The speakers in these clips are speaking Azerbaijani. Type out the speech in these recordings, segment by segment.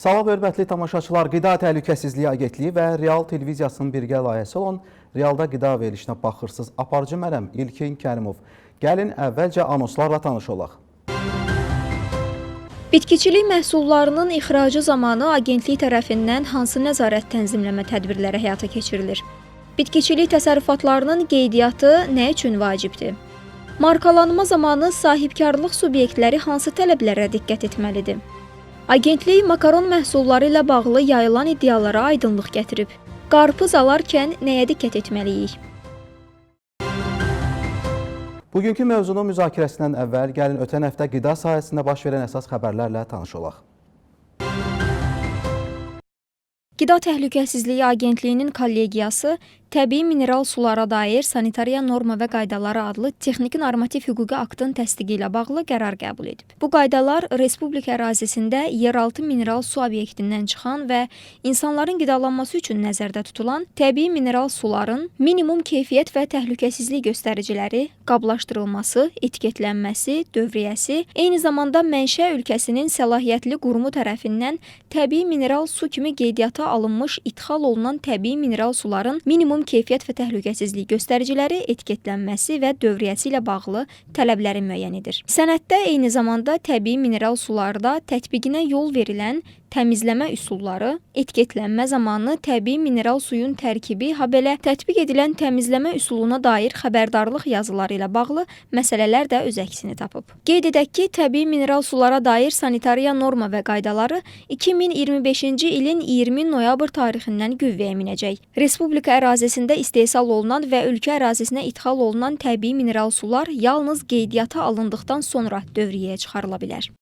Salam hörmətli tamaşaçılar, Qida Təhlükəsizliyi Agentliyi və Real Televiziyasının birgə layihəsi olan Realda Qida verilişinə baxırsınız. Aparıcı mənəm, İlkin Kərimov. Gəlin əvvəlcə anonslarla tanış olaq. Bitkiçilik məhsullarının ixracı zamanı agentlik tərəfindən hansı nəzarət tənzimləmə tədbirləri həyata keçirilir? Bitkiçilik təsərrüfatlarının qeydiyyatı nə üçün vacibdir? Markalanma zamanı sahibkarlıq subyektləri hansı tələblərə diqqət etməlidir? Agentlik makaron məhsulları ilə bağlı yayılan iddialara aydınlıq gətirib. Qarpız alarkən nəyə diqqət etməliyik? Bugünkü mövzunun müzakirəsindən əvvəl gəlin ötən həftə qida sahəsində baş verən əsas xəbərlərlə tanış olaq. Qida Təhlükəsizliyi Agentliyinin kollegiyası Təbii mineral sulara dair sanitariya norma və qaydaları adlı texniki normativ hüquqi aktın təsdiqi ilə bağlı qərar qəbul edib. Bu qaydalar respublika ərazisində yeraltı mineral su obyektindən çıxan və insanların qidalanması üçün nəzərdə tutulan təbii mineral suların minimum keyfiyyət və təhlükəsizlik göstəriciləri, qablaşdırılması, etiketlənməsi, dövriyyəsi, eyni zamanda mənşə ölkəsinin səlahiyyətli qurumu tərəfindən təbii mineral su kimi qeydiyyata alınmış idxal olunan təbii mineral suların minimum keyfiyyət və təhlükəsizlik göstəriciləri, etiketlənməsi və dövriyyəsi ilə bağlı tələbləri müəyyən edir. Sənəddə eyni zamanda təbii mineral sularda tətbiqinə yol verilən təmizləmə üsulları, etiketlənmə zamanı təbii mineral suyun tərkibi, habelə tətbiq edilən təmizləmə üsuluna dair xəbərdarlıq yazıları ilə bağlı məsələlər də öz əksini tapıb. Qeyd edək ki, təbii mineral sulara dair sanitariya norma və qaydaları 2025-ci ilin 20 noyabr tarixindən qüvvəyə minəcək. Respublika ərazisində istehsal olunan və ölkə ərazisinə idxal olunan təbii mineral sular yalnız qeydiyyata alındıqdan sonra dövriyyəyə çıxarıla bilər.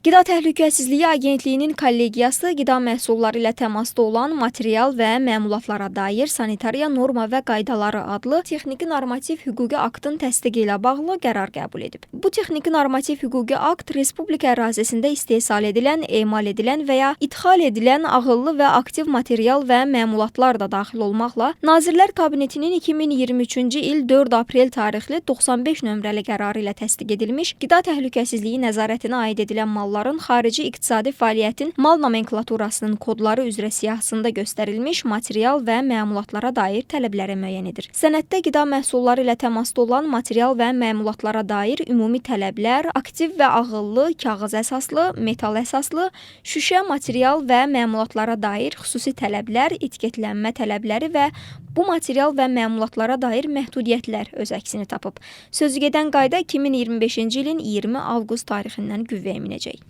Qida Təhlükəsizliyi Agentliyinin kollegiyası qida məhsulları ilə təmasda olan material və məmulatlara dair sanitariya norma və qaydaları adlı texniki normativ hüquqi aktın təsdiqi ilə bağlı qərar qəbul edib. Bu texniki normativ hüquqi akt respublika ərazisində istehsal edilən, emal edilən və ya idxal edilən ağıllı və aktiv material və məmulatlar da daxil olmaqla Nazirlər Kabinetinin 2023-cü il 4 aprel tarixli 95 nömrəli qərarı ilə təsdiq edilmiş qida təhlükəsizliyi nəzarətinə aid edilən mallar xarici iqtisadi fəaliyyətin mal nomenklaturasının kodları üzrə siyahısında göstərilmiş material və məmulatlara dair tələbləri müəyyən edir. Sənəddə qida məhsulları ilə təmasda olan material və məmulatlara dair ümumi tələblər, aktiv və ağıllı, kağız əsaslı, metal əsaslı, şüşə material və məmulatlara dair xüsusi tələblər, etiketlənmə tələbləri və bu material və məmulatlara dair məhdudiyyətlər öz əksini tapıb. Sözügedən qayda 2025-ci ilin 20 avqust tarixindən qüvvəyə minəcək.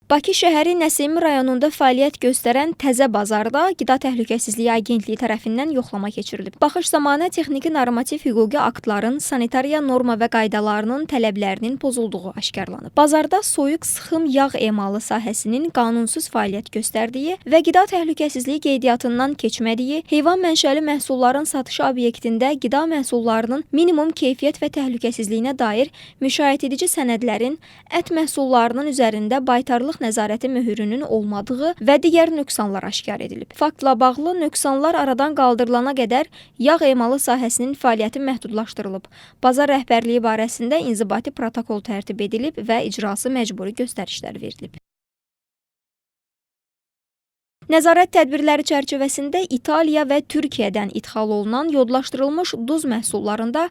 Bakı şəhəri Nəsimi rayonunda fəaliyyət göstərən Təzə Bazarda Qida Təhlükəsizliyi Agentliyi tərəfindən yoxlama keçirilib. Baxış zamanı texniki normativ hüquqi aktların, sanitariya norma və qaydalarının tələblərinin pozulduğu aşkarlanıb. Bazarda soyuq sıxım yağ emalı sahəsinin qanunsuz fəaliyyət göstərdiyi və qida təhlükəsizliyi qeydiyyatından keçmədiyi, heyvan mənşəli məhsulların satışı obyektində qida məhsullarının minimum keyfiyyət və təhlükəsizliyinə dair müşayiət edici sənədlərin, ət məhsullarının üzərində baytarlıq nəzarəti möhürünün olmadığı və digər nöqsanlar aşkar edilib. Faktla bağlı nöqsanlar aradan qaldırılana qədər yağ emalı sahəsinin fəaliyyəti məhdudlaşdırılıb. Bazar rəhbərliyi barəsində inzibati protokol tərtib edilib və icrası məcburi göstərişlər verilib. Nəzarət tədbirləri çərçivəsində İtaliya və Türkiyədən idxal olunan yodlaşdırılmış duz məhsullarında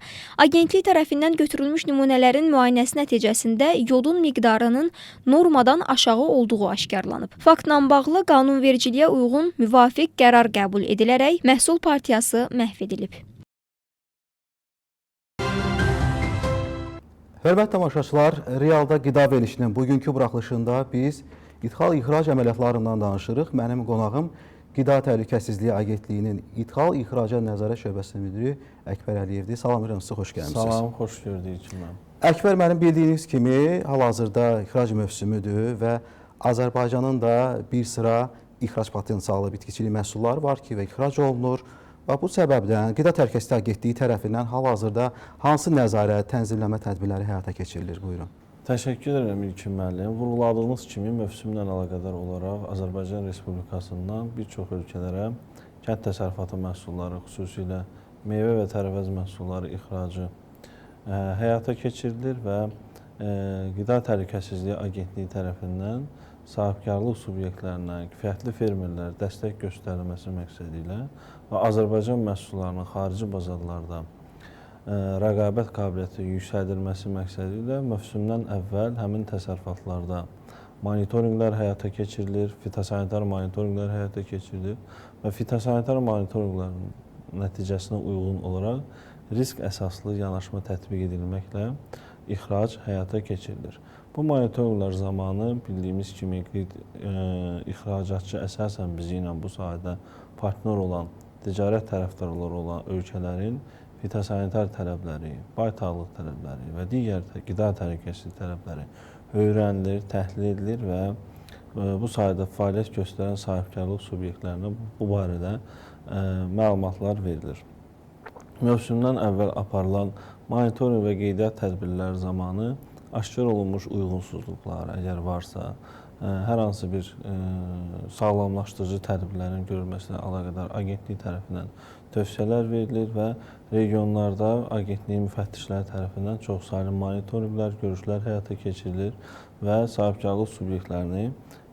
agentlik tərəfindən götürülmüş nümunələrin müayinəsi nəticəsində yodun miqdarının normadan aşağı olduğu aşkarlanıb. Faktla bağlı qanunvericiliyə uyğun müvafiq qərar qəbul edilərək məhsul partiyası məhv edilib. Hörmətli tamaşaçılar, Realda Qida verilişinin bugünkü buraxılışında biz İdxal-ixrac əməliyyatlarından danışırıq. Mənim qonağım Qida Təhlükəsizliyi Agentliyinin İdxal-İxraca Nəzarət Şöbəsinin müdiri Əkbər Əliyevdir. Salam verirəm sizə, xoş gəlmisiniz. Salam, xoş gördük mən. Əkbər, mənim bildiyiniz kimi hal-hazırda ixrac mövsümüdür və Azərbaycanın da bir sıra ixrac potensialı bitkiçilik məhsulları var ki, və ixrac olunur. Və bu səbəbdən Qida Təhlükəsizliyi Agentliyi tərəfindən hal-hazırda hansı nəzarət, tənzimləmə tədbirləri həyata keçirilir? Buyurun. Təşəkkür edirəm İlkin müəllim. Vurğuladığınız kimi mövsümlə əlaqədar olaraq Azərbaycan Respublikasından bir çox ölkələrə kənd təsərrüfatı məhsulları, xüsusilə meyvə və tərəvəz məhsulları ixracı həyata keçirilir və Qida Təhlükəsizliyi Agentliyi tərəfindən sahibkarlıq subyektlərinə, kifayətli fermerlərə dəstək göstərilməsi məqsədi ilə və Azərbaycan məhsullarının xarici bazarlarda rəqabət qabiliyyəti yüksəldilməsi məqsədi ilə mövsümdən əvvəl həmin təsərrüfatlarda monitorinqlər həyata keçirilir, fitosanitar monitorinqlər həyata keçirilir və fitosanitar monitorinqlərin nəticəsinə uyğun olaraq risk əsaslı yanaşma tətbiq edilməklə ixrac həyata keçirilir. Bu monitorinqlər zamanı bildiyimiz kimi ixracatçı əsasən bizi ilə bu sahədə partnyor olan, ticarət tərəfdarları olan ölkələrin fitosanitar tələbləri, baytarlıq tələbləri və digər qida təhlükəsizliyi tələbləri öyrənilir, təhlil edilir və bu sahədə fəaliyyət göstərən sahibkarlıq subyektlərinə bu barədə məlumatlar verilir. Mövsümdən əvvəl aparılan monitorinq və qeydiyyat tədbirləri zamanı aşkar olunmuş uyğunsuzluqlar, əgər varsa, hər hansı bir sağlamlaşdırıcı tədbirlərin görülməsinə əlaqədar agentlik tərəfindən tövsiyələr verilir və regionlarda agentliyin müfəttişləri tərəfindən çoxsaylı monitorinqlər, görüşlər həyata keçirilir və sahibkarlıq subyektlərini,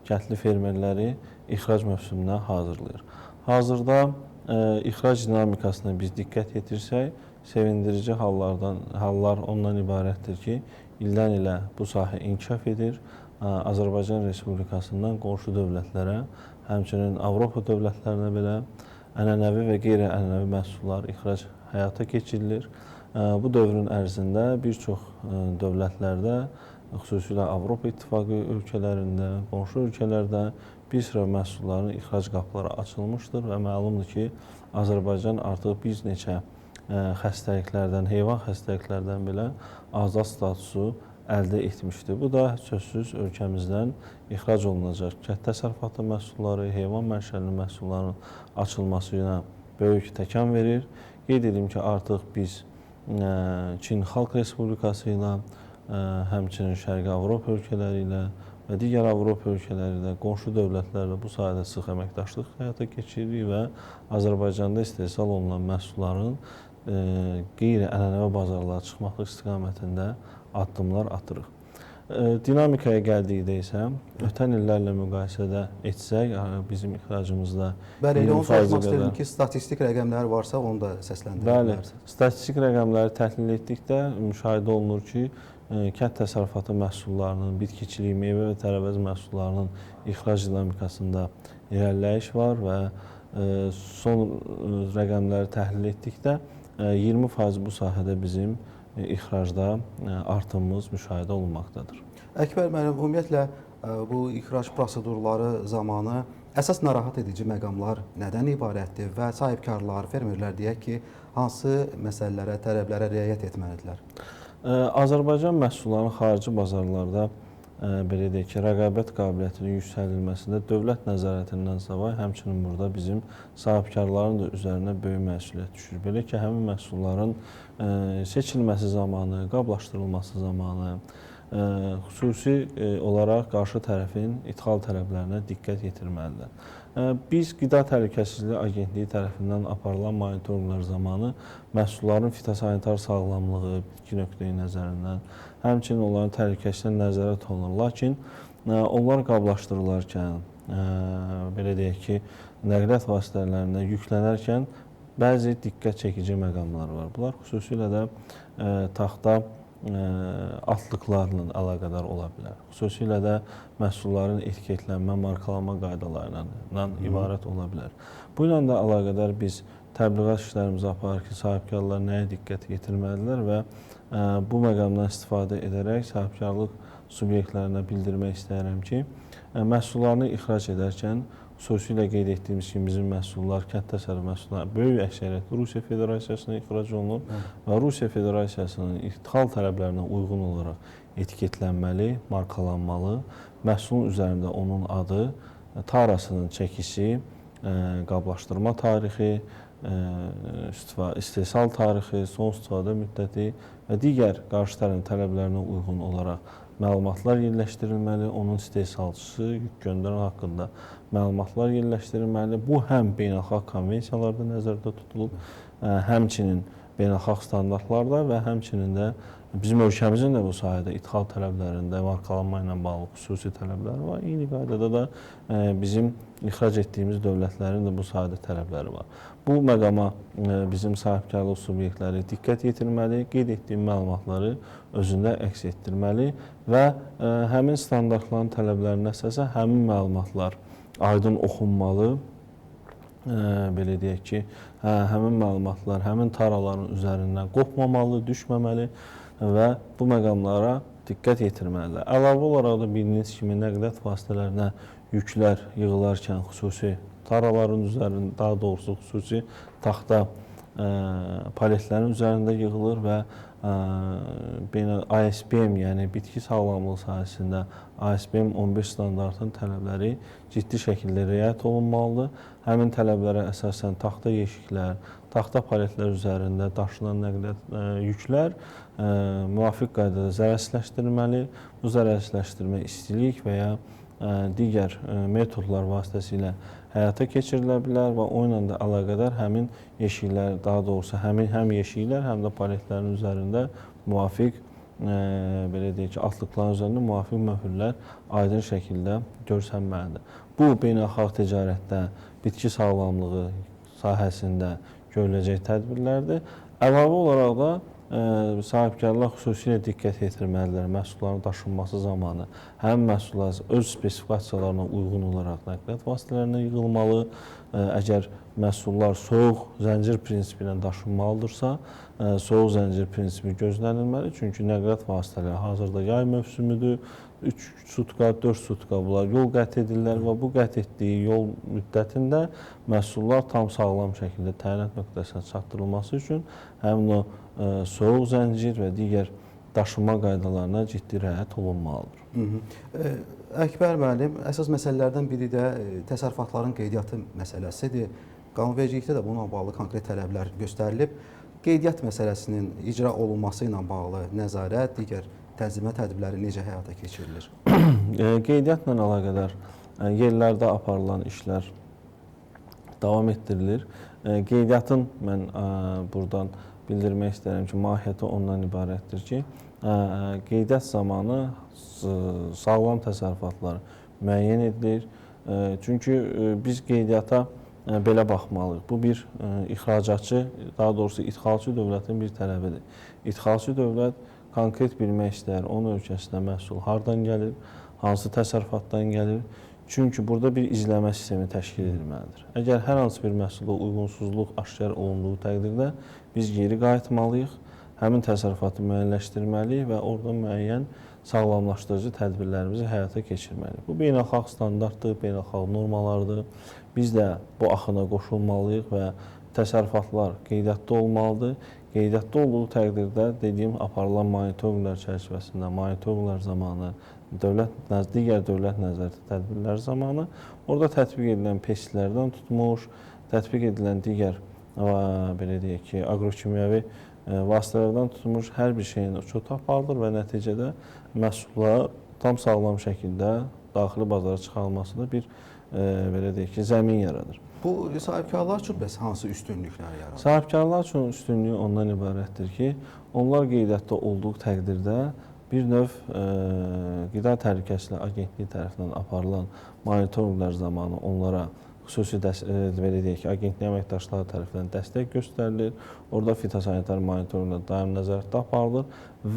kəndli fermerləri ixrac mövsümünə hazırlayır. Hazırda ixrac dinamikasına biz diqqət yetirsək, sevindirici hallar ondan ibarətdir ki, ildən ilə bu sahə inkişaf edir. Azərbaycan Respublikasından qonşu dövlətlərə, həmçinin Avropa dövlətlərinə belə ənənəvi və qeyri-ənənəvi məhsullar ixrac həyata keçirilir. Bu dövrün ərzində bir çox dövlətlərdə, xüsusilə Avropa İttifaqı ölkələrində, qonşu ölkələrdə bir sıra məhsulların ixrac qapıları açılmışdır və məlumdur ki, Azərbaycan artıq bir neçə xəstəliklərdən, heyvan xəstəliklərdən belə azad statusu əldə etmişdir. Bu da sözsüz ölkəmizdən ixrac olunacaq kənd təsərrüfatı məhsulları, heyvan mənşəli məhsulların açılması ilə böyük təkan verir. Qeyd edim ki, artıq biz Çin Xalq Respublikası ilə, həmçinin Şərqi Avropa ölkələri ilə və digər Avropa ölkələri ilə, qonşu dövlətlərlə bu sahədə sıx əməkdaşlıq həyata keçiririk və Azərbaycanda istehsal olunan məhsulların qeyri-ənənəvi bazarlara çıxmaq istiqamətində addımlar atırıq. Dinamikaya gəldikdə isə, ötən illərlə müqayisədə etsək, bizim ixracımızda Bəli, elə onu soruşmaq istəyirəm ki, statistik rəqəmlər varsa, onu da səsləndirə bilərsiniz. Bəli, statistik rəqəmləri təhlil etdikdə müşahidə olunur ki, kənd təsərrüfatı məhsullarının, bitkiçilik, meyvə və tərəvəz məhsullarının ixrac dinamikasında irəliləyiş var və son rəqəmləri təhlil etdikdə 20% bu sahədə bizim ixracda artımımız müşahidə olunmaqdadır. Əkbər müəllim, ümumiyyətlə bu ixrac prosedurları zamanı əsas narahat edici məqamlar nədən ibarətdir və sahibkarlar, fermerlər deyək ki, hansı məsələlərə, tələblərə riayət etməlidirlər? Azərbaycan məhsullarının xarici bazarlarda belə deyək ki, rəqabət qabiliyyətinin yüksəldilməsində dövlət nəzarətindən savayı həmçinin burada bizim sahibkarların da üzərinə böyük məsuliyyət düşür. Belə ki, həmin məhsulların seçilməsi zamanı, qablaşdırılması zamanı xüsusi olaraq qarşı tərəfin ixal tələblərinə diqqət yetirməlidirlər. Biz Qida Təhlükəsizliyi Agentliyi tərəfindən aparılan monitorinqlər zamanı məhsulların fitosanitar sağlamlığı, bitki nöqteyi nəzərindən, həmçinin onların təhlükəsizliyinə nəzarət olunur. Lakin onlar qablaşdırılarkən, belə deyək ki, nəqliyyat vasitələrinə yüklənərkən bəzi diqqət çəkici məqamlar var. Bunlar xüsusilə də taxta atlıqlarla əlaqədar ola bilər. Xüsusilə də məhsulların etiketlənmə, markalanma qaydalarıyla ibarət ola bilər. Bu ilə də əlaqədar biz təbliğat işlərimizi aparır ki, sahibkarlar nəyə diqqət yetirməlidirlər və bu məqamdan istifadə edərək sahibkarlıq subyektlərinə bildirmək istəyirəm ki, məhsullarını ixrac edərkən xüsusilə qeyd etdiyimiz kimi bizim məhsullar, kənd təsərrüfatı məhsulları böyük əksəriyyətlə Rusiya Federasiyasına ixrac olunur və Rusiya Federasiyasının ixal tələblərinə uyğun olaraq etiketlənməli, markalanmalı, məhsulun üzərində onun adı, tarasının çəkisi, qablaşdırma tarixi, istehsal tarixi, son istifadə müddəti və digər qarşı tərəfin tələblərinə uyğun olaraq məlumatlar yerləşdirilməli, onun istehsalçısı, yük göndərən haqqında məlumatlar yerləşdirilməli. Bu, həm beynəlxalq konvensiyalarda nəzərdə tutulub, həmçinin beynəlxalq standartlarda və həmçinin də bizim ölkəmizin də bu sahədə idxal tələblərində markalanma ilə bağlı xüsusi tələbləri var. Eyni qaydada da bizim ixrac etdiyimiz dövlətlərin də bu sahədə tələbləri var. Bu məqama bizim sahibkarlıq subyektləri diqqət yetirməli, qeyd etdiyim məlumatları özündə əks etdirməli və həmin standartların tələblərinə əsasən həmin məlumatlar aydın oxunmalı. Belə deyək ki, həmin məlumatlar həmin taraların üzərindən qopmamalı, düşməməli və bu məqamlara diqqət yetirməlidirlər. Əlavə olaraq da bildiyiniz kimi nəqliyyat vasitələrinə yüklər yığılarkən xüsusi taraların üzərində, daha doğrusu xüsusi taxta paletlərin üzərində yığılır və ASBM, yəni bitki sağlamlığı sahəsində ASBM 11 standartının tələbləri ciddi şəkildə riayət olunmalıdır. Həmin tələblərə əsasən taxta yeşiklər, taxta paletlər üzərində daşınan nəqliyyat yüklər müvafiq qaydada zərərsizləşdirilməli. Bu zərərsizləşdirmə istilik və ya digər metodlar vasitəsilə həyata keçirilə bilər və o ilə də əlaqədar həmin yeşiklər, daha doğrusu həmin həm yeşiklər, həm də paletlərin üzərində müvafiq, belə deyək ki, atlıqların üzərində müvafiq möhürlər aydın şəkildə görsənməlidir. Bu, beynəlxalq ticarətdə, bitki sağlamlığı sahəsində görüləcək tədbirlərdir. Əlavə olaraq da sahibkarlar xüsusilə diqqət yetirməlidirlər məhsulların daşınması zamanı. Həmin məhsullar öz spesifikasiyalarına uyğun olaraq nəqliyyat vasitələrinə yığılmalı. Əgər məhsullar soyuq zəncir prinsipi ilə daşınmalıdırsa, soyuq zəncir prinsipi gözlənilməli. Çünki nəqliyyat vasitələri hazırda yay mövsümüdür. 3 sutka, 4 sutka bunlar yol qət edirlər və bu qət etdiyi yol müddətində məhsullar tam sağlam şəkildə təyinat nöqtəsinə çatdırılması üçün həmin o soyuq zəncir və digər daşınma qaydalarına ciddi riayət olunmalıdır. Əkbər müəllim, əsas məsələlərdən biri də təsərrüfatların qeydiyyatı məsələsidir. Qanunvericilikdə də bununla bağlı konkret tələblər göstərilib. Qeydiyyat məsələsinin icra olunması ilə bağlı nəzarət, digər tənzimə tədbirləri necə həyata keçirilir? Qeydiyyatla əlaqədar yerlərdə aparılan işlər davam etdirilir. Qeydiyyatın mən buradan bildirmək istərəm ki, mahiyyəti ondan ibarətdir ki, qeydiyyat zamanı sağlam təsərrüfatlar müəyyən edilir. Çünki biz qeydiyyata belə baxmalıyıq. Bu bir ixracatçı, daha doğrusu idxalçı dövlətin bir tələbidir. İdxalçı dövlət konkret bilmək istəyir, onun ölkəsində məhsul hardan gəlir, hansı təsərrüfatdan gəlir. Çünki burada bir izləmə sistemi təşkil edilməlidir. Əgər hər hansı bir məhsulda uyğunsuzluq aşkar olunduğu təqdirdə biz geri qayıtmalıyıq, həmin təsərrüfatı müəyyənləşdirməliyik və orada müəyyən sağlamlaşdırıcı tədbirlərimizi həyata keçirməliyik. Bu beynəlxalq standartdır, beynəlxalq normalardır. Biz də bu axına qoşulmalıyıq və təsərrüfatlar qeydiyyatda olmalıdır. Qeydiyyatda olduğu təqdirdə dediyim aparılan monitorinqlər çərçivəsində, monitorinqlər zamanı, digər dövlət nəzarəti tədbirləri zamanı orada tətbiq edilən pestisitlərdən tutmuş, tətbiq edilən digər belə deyək ki, aqrokimyəvi vasitələrdən tutmuş hər bir şeyin uçutu aparılır və nəticədə məhsullar tam sağlam şəkildə daxili bazara çıxarılmasında bir belə deyək ki, zəmin yaradır. Bu sahibkarlar üçün bəs hansı üstünlüklər yaradır? Sahibkarlar üçün üstünlüyü ondan ibarətdir ki, onlar qeydiyyatda olduğu təqdirdə bir növ Qida Təhlükəsizliyi Agentliyi tərəfindən aparılan monitorinqlər zamanı onlara xüsusi belə deyək ki, agentlik əməkdaşları tərəfindən dəstək göstərilir. Orada fitosanitar monitorinqlər daim nəzarətdə aparılır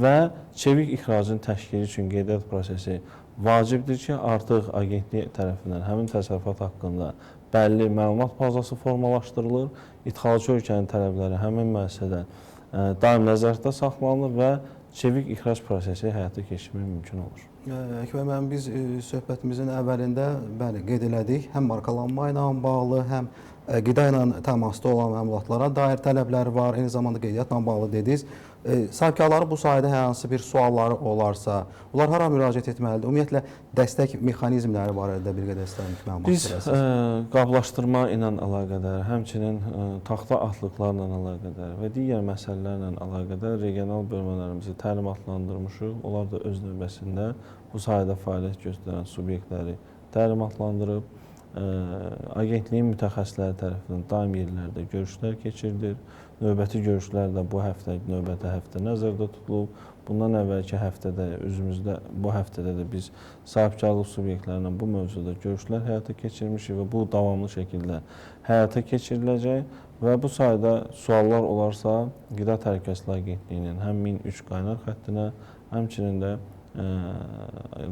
və çevik ixracın təşkili üçün qeydiyyat prosesi vacibdir ki, artıq agentlik tərəfindən həmin təsərrüfat haqqında bəlli məlumat bazası formalaşdırılır. İdxalçı ölkənin tələbləri həmin müəssisədə daim nəzarətdə saxlanılır və çevik ixrac prosesi həyata keçirmək mümkün olur. Əkbər müəllim, biz söhbətimizin əvvəlində bəli qeyd elədik, həm markalanma ilə bağlı, həm qida ilə təmasda olan məmulatlara dair tələblər var, eyni zamanda qeydiyyatla bağlı dediniz. Sahibkarların bu sahədə hər hansı bir sualları olarsa, onlar hara müraciət etməlidir? Ümumiyyətlə, dəstək mexanizmləri barədə bir qədər istərdim ki, məlumat verəsiniz. Biz qablaşdırma ilə əlaqədar, həmçinin taxta atlıqlarla əlaqədar və digər məsələlərlə əlaqədar regional bölmələrimizi təlimatlandırmışıq. Onlar da öz növbəsində bu sahədə fəaliyyət göstərən subyektləri təlimatlandırıb. Agentliyin mütəxəssisləri tərəfindən daim yerlərdə görüşlər keçirilir. Növbəti görüşlər də bu həftə, növbəti həftə nəzərdə tutulub. Bundan əvvəlki həftədə, üzümüzdə bu həftədə də biz sahibkarlıq subyektləri ilə bu mövzuda görüşlər həyata keçirmişik və bu davamlı şəkildə həyata keçiriləcək və bu sayda suallar olarsa Qida Təhlükəsizliyi Agentliyinin həm 1003 qaynar xəttinə, həmçinin də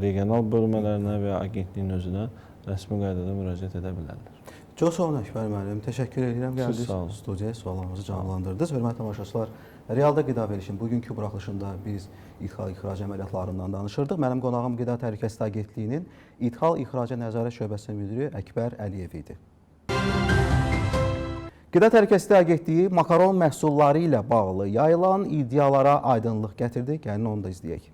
regional bölmələrinə və agentliyin özünə rəsmi qaydada müraciət edə bilərlər. Çox sağ olun Əkbər müəllim. Təşəkkür edirəm. Gəldiniz studiyaya, suallarımızı cavablandırdınız. Hörmətli tamaşaçılar, Realda Qida verilişinin bugünkü buraxılışında biz idxal-ixrac əməliyyatlarından danışırdıq. Mənim qonağım Qida Təhlükəsizliyi Agentliyinin İdxal-İxraca Nəzarət Şöbəsinin müdiri Əkbər Əliyev idi. Qida Təhlükəsizliyi Agentliyi makaron məhsulları ilə bağlı yayılan iddialara aydınlıq gətirdi. Gəlin onu da izləyək.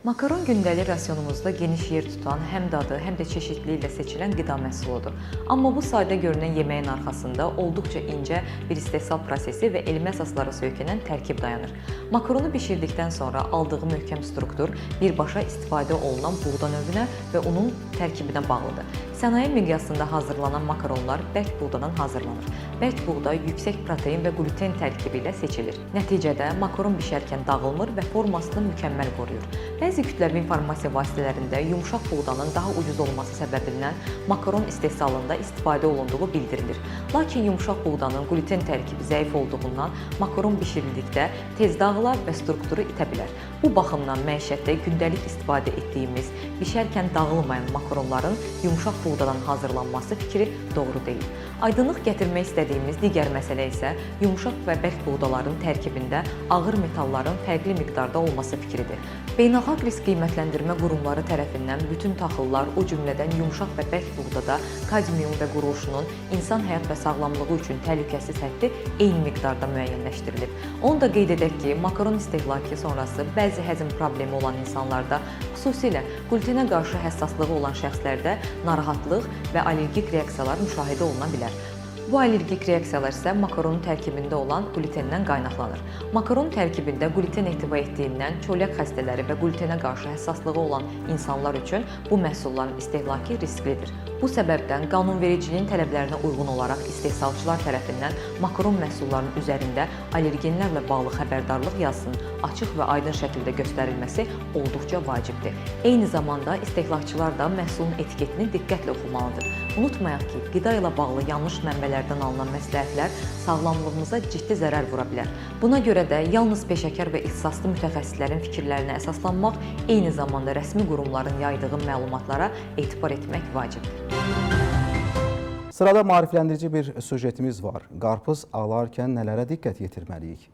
Makaron gündəlik rasionumuzda geniş yer tutan, həm dadı, həm də çeşidliliyi ilə seçilən qida məhsuludur. Amma bu sadə görünən yeməyin arxasında olduqca incə bir istehsal prosesi və elmi əsaslara söykənən tərkib dayanır. Makaronu bişirdikdən sonra aldığı möhkəm struktur birbaşa istifadə olunan buğda növünə və unun tərkibinə bağlıdır. Sənaye miqyasında hazırlanan makaronlar bərk buğdadan hazırlanır. Bərk buğda yüksək protein və qluten tərkibi ilə seçilir. Nəticədə makaron bişərkən dağılmır və formasını mükəmməl qoruyur. Bəzi kütləvi informasiya vasitələrində yumşaq buğdanın daha ucuz olması səbəbindən makaron istehsalında istifadə olunduğu bildirilir. Lakin yumşaq buğdanın qluten tərkibi zəif olduğundan makaron bişirildikdə tez dağılar və strukturu itə bilər. Bu baxımdan məişətdə gündəlik istifadə etdiyimiz bişərkən dağılmayan makaronların yumşaq buğdadan hazırlanması fikri doğru deyil. Aydınlıq gətirmək istədiyimiz digər məsələ isə yumşaq və bərk buğdaların tərkibində ağır metalların fərqli miqdarda olması fikridir. Beynəlxalq risk qiymətləndirmə qurumları tərəfindən bütün taxıllar, o cümlədən yumşaq və bərk buğdada kadmium və qurğuşunun insan həyat və sağlamlığı üçün təhlükəsiz həddi eyni miqdarda müəyyənləşdirilib. Onu da qeyd edək ki, makaron istehlakı sonrası bəzi həzm problemi olan insanlarda, xüsusilə qlutenə qarşı həssaslığı olan şəxslərdə narahatlıq və allergik reaksiyalar müşahidə oluna bilər. Bu allergik reaksiyalar isə makaronun tərkibində olan qlutendən qaynaqlanır. Makaron tərkibində qluten ehtiva etdiyindən çölyak xəstələri və qlutenə qarşı həssaslığı olan insanlar üçün bu məhsulların istehlakı risklidir. Bu səbəbdən qanunvericiliyin tələblərinə uyğun olaraq istehsalçılar tərəfindən makaron məhsullarının üzərində allergenlərlə bağlı xəbərdarlıq yazısının açıq və aydın şəkildə göstərilməsi olduqca vacibdir. Eyni zamanda istehlakçılar da məhsulun etiketini diqqətlə oxumalıdır. Unutmayaq ki, qida ilə bağlı yanlış mənbələrdən alınan məsləhətlər sağlamlığımıza ciddi zərər vura bilər. Buna görə də yalnız peşəkar və ixtisaslı mütəxəssislərin fikirlərinə əsaslanmaq, eyni zamanda rəsmi qurumların yaydığı məlumatlara etibar etmək vacibdir. Sırada maarifləndirici bir süjetimiz var. Qarpız alarkən nələrə diqqət yetirməliyik?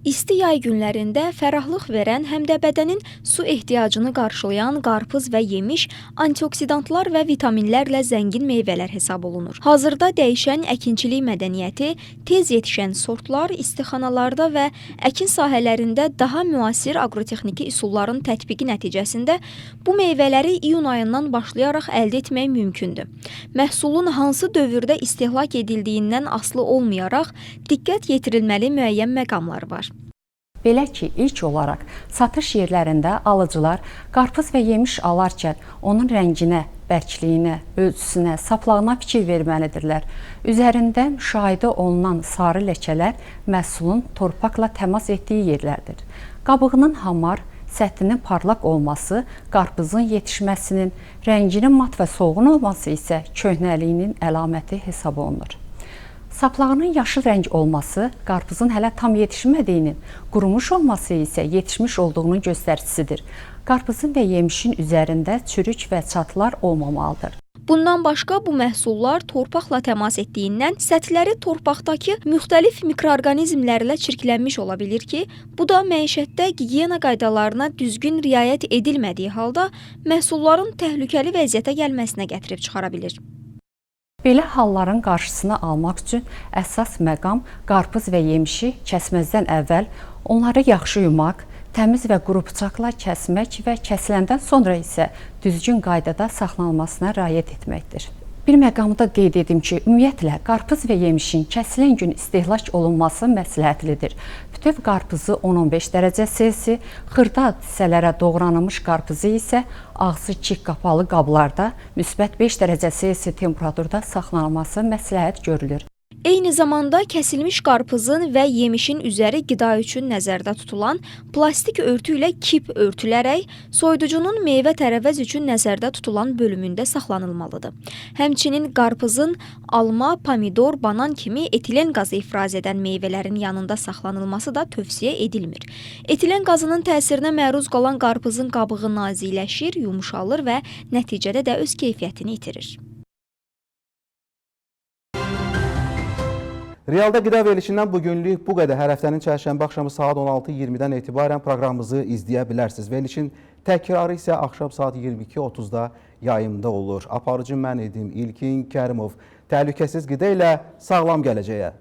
İsti yay günlərində fərahlıq verən, həm də bədənin su ehtiyacını qarşılayan qarpız və yemiş antioksidantlar və vitaminlərlə zəngin meyvələr hesab olunur. Hazırda dəyişən əkinçilik mədəniyyəti, tez yetişən sortlar, istixanalarda və əkin sahələrində daha müasir aqrotexniki üsulların tətbiqi nəticəsində bu meyvələri iyun ayından başlayaraq əldə etmək mümkündür. Məhsulun hansı dövrdə istehlak edildiyindən asılı olmayaraq diqqət yetirilməli müəyyən məqamlar var. Belə ki, ilk olaraq satış yerlərində alıcılar qarpız və yemiş alarkən onun rənginə, bərkliyinə, ölçüsünə, saplağına fikir verməlidirlər. Üzərində müşahidə olunan sarı ləkələr məhsulun torpaqla təmas etdiyi yerlərdir. Qabığının hamar, səthinin parlaq olması qarpızın yetişməsinin, rənginin mat və solğun olması isə köhnəliyinin əlaməti hesab olunur. Saplağının yaşıl rəng olması qarpızın hələ tam yetişmədiyinin, qurumuş olması isə yetişmiş olduğunun göstəricisidir. Qarpızın və yemişin üzərində çürük və çatlar olmamalıdır. Bundan başqa bu məhsullar torpaqla təmas etdiyindən səthləri torpaqdakı müxtəlif mikroorqanizmlərlə çirklənmiş ola bilir ki, bu da məişətdə gigiyena qaydalarına düzgün riayət edilmədiyi halda məhsulların təhlükəli vəziyyətə gəlməsinə gətirib çıxara bilir. Belə halların qarşısını almaq üçün əsas məqam qarpız və yemişi kəsməzdən əvvəl onları yaxşı yumaq, təmiz və quru bıçaqla kəsmək və kəsiləndən sonra isə düzgün qaydada saxlanılmasına riayət etməkdir. Bir məqamı da qeyd edim ki, ümumiyyətlə qarpız və yemişin kəsilən gün istehlak olunması məsləhətlidir. Bütöv qarpızı 10-15 dərəcə Selsi, xırda hissələrə doğranılmış qarpızı isə ağzı kik qapalı qablarda müsbət 5 dərəcə Selsi temperaturda saxlanılması məsləhət görülür. Eyni zamanda kəsilmiş qarpızın və yemişin üzəri qida üçün nəzərdə tutulan plastik örtü ilə kip örtülərək soyuducunun meyvə-tərəvəz üçün nəzərdə tutulan bölümündə saxlanılmalıdır. Həmçinin qarpızın alma, pomidor, banan kimi etilen qazı ifraz edən meyvələrin yanında saxlanılması da tövsiyə edilmir. Etilen qazının təsirinə məruz qalan qarpızın qabığı nazikləşir, yumşalır və nəticədə də öz keyfiyyətini itirir. Realda qida verilişindən bugünlük bu qədər. Hər həftənin çərşənbə axşamı saat 16:20-dən etibarən proqramımızı izləyə bilərsiniz. Verilişin təkrarı isə axşam saat 22:30-da yayımda olur. Aparıcı mən idim, İlkin Kərimov. Təhlükəsiz qida ilə sağlam gələcəyə.